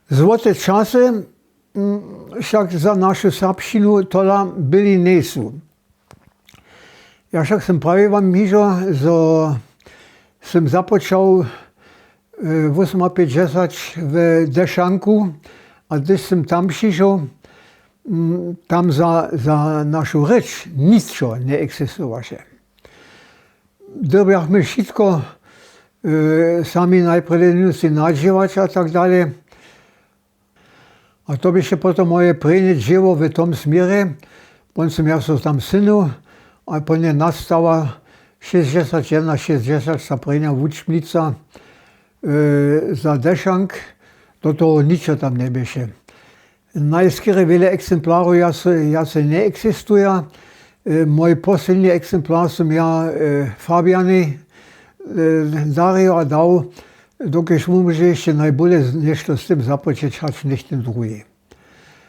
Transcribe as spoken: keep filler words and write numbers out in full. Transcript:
Złote časy wšak za našu serbšćinu tola byli njejsu. Ja wšak sym prawił wam hižo, zo sym započał wósomapjećdźesat w Dešanku, a hdyž sym tam přišoł, tam za našu rěč ničo njeeksistowaše. Dyrbjachmy wšitko sami najprjedy nadźěłać a tak dalej. A to běše potom moje prěnje dźěło w tom směrje. Pon sym ja so tam synył, a pon je nastała šěsćdźesat jedna šěsćdźesat ta prěnja wučbnica za Dešank. Do toho ničo tam njeběše. Najskerje wjele eksemplarow wjace njeeksistuja. Mój posledni eksemplar sym ja Fabianjej darił a dał, dokelž wón móže hišće najbóle něšto z tym započeć hač něchtyn druhi.